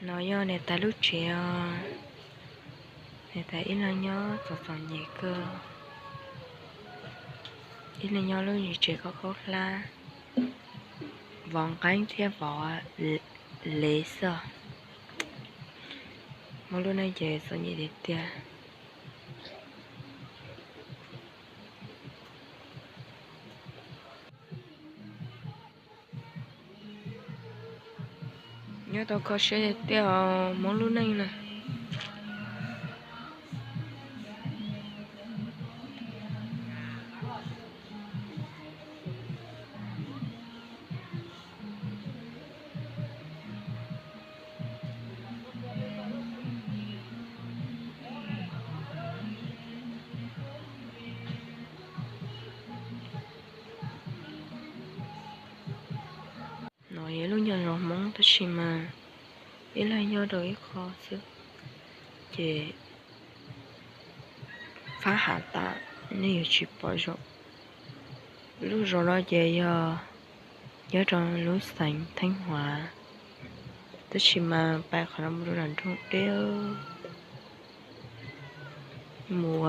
No yog niam tais lub tsev os. Niam tais ib leeg nyob txom txom nyem kawg, ib leeg nyob lub tsev khaub khaub hlab, vov nqeeb thiab vov lev xwb. Muaj lub neej ces txom nyem tiag tiag. Nyob tau kho siab tiag tiag os Hmoob lub neej na. No yog lub nyuag zos Hmoob tab sis mas ib leeg nyob rau ib qho xwb, ces fab hav tas, nej yuav tsis pom zoo. Lub zos no ces yog nyob rau lub xeev Theej Huav, tab sis mas pais qhov no mus rau nram nroog deb, mus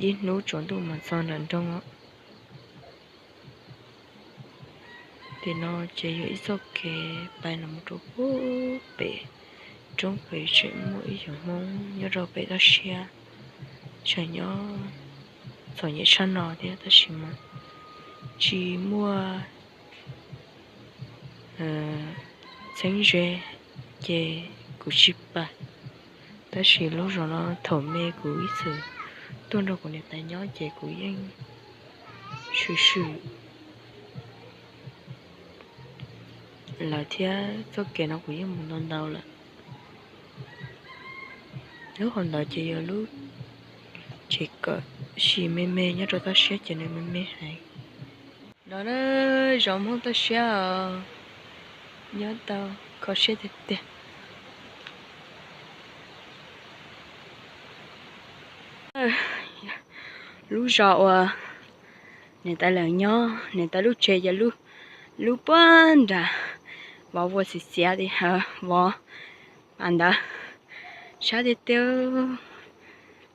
ib hnub tsaus ntuj mas txog nram nroog. Tim no ces yog ib txoj kev pais los mus rau pem roob pem, tseem muaj ib cov Hmoob nyob rau pem toj siab, tseem nyob txom nyem tshaj no thiab tab sis mas tsis muaj txheeb ze ces kuv tsis pais. Tab sis lub zos no thaum me kuv ib txwm tuaj nrog kuv niam tais nyob ces kuv yeej swm swm lawm thiab txoj kev no kuv yeej mus ntau ntau lawm. Lub hauv ntawd ces yog lub tsev kawm, tab sis me me nyob rau toj siab ces nws me me heev. No na, zos Hmoob toj siab os, nyob tau kho siab tiag tiag. Lub zos uas niam tais lawv nyob, niam tais lub tsev yog lub puag nram vov vuas xiv xiav ti vov pas ntawd, sab tiag tiag.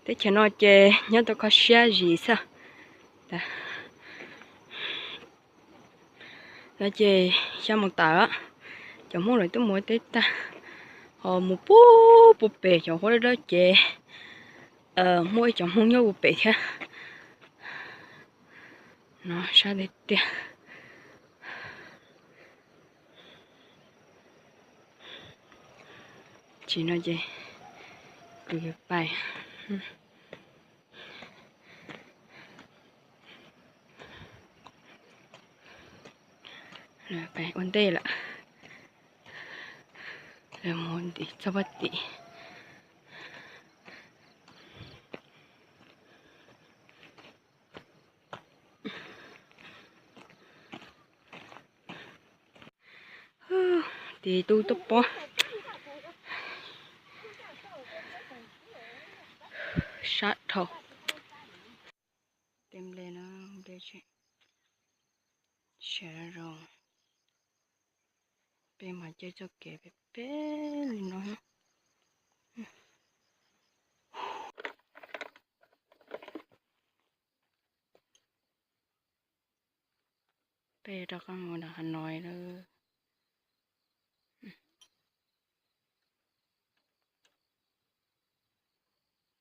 Teb chaws no ces nyob tau kho siab zis xwb. No ces xyov mus tawm, cov Hmoob lawv twb mus ua teb tag, ho mus puag puag pem cov huab dawb dawb ces muaj ib cov Hmoob nyob puag pem thiab. No sab tiag tiag. Tsis no ces kuv yuav pais, pais ua ntej lawm, mus tim txoj paj tim. Tim tu tuaj pob, sab dhau. Tej nplej no, nplej tseem siav zoo. Peb mas caij txoj kev pem pem li no. Peb rov qab mus nram Hav Nois lawm.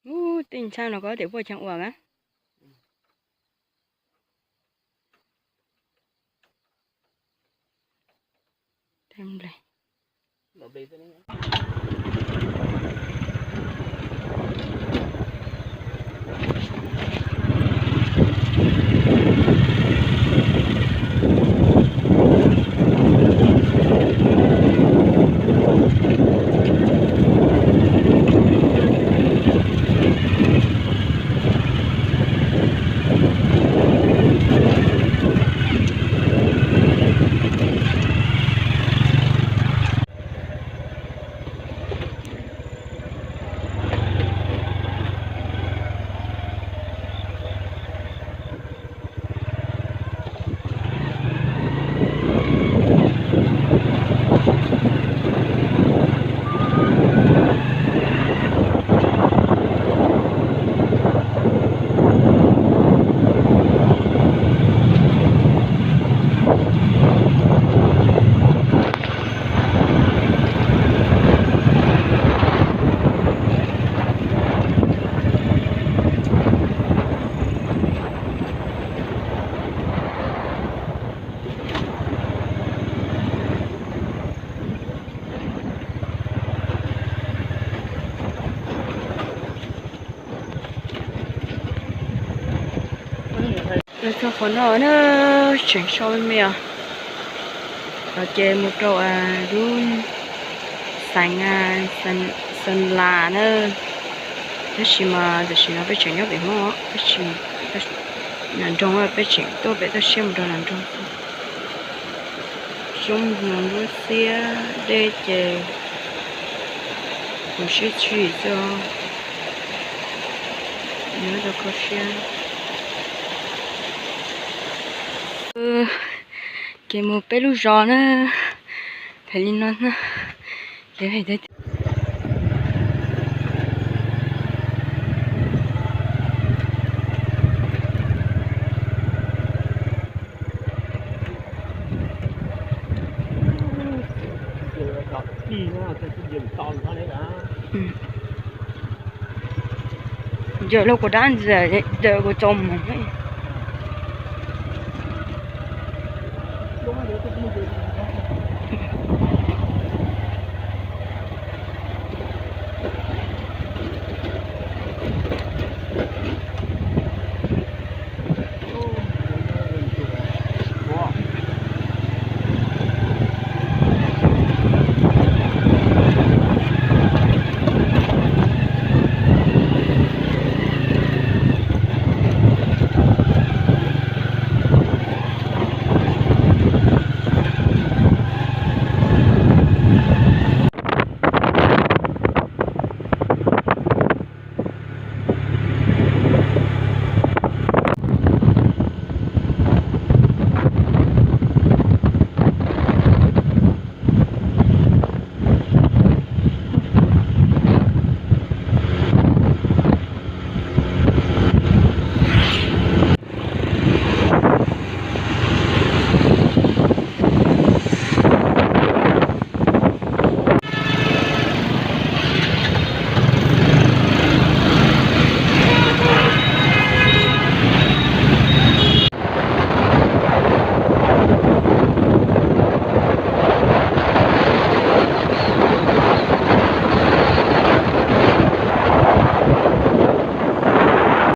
Ub, tej ntxhab no koj tias puaj cheem uas a. Txog qhov no na, tseem so me me os. Los ces mus rau lub xeev Xeem Las na. Tab sis mas tam sim no peb tseem nyob pem Hmoob, peb tseem, nas nroog, peb tseem tuaj pem toj siab mus rau nas nroog. Xyoob ntoo lub xiab dej ces tu siab tshij xwb. Nyob rau kho siab. Ces mus peb lub zos na, pem li no na. Yawm los kuv dab ntxias, yawm kuv txaus mus.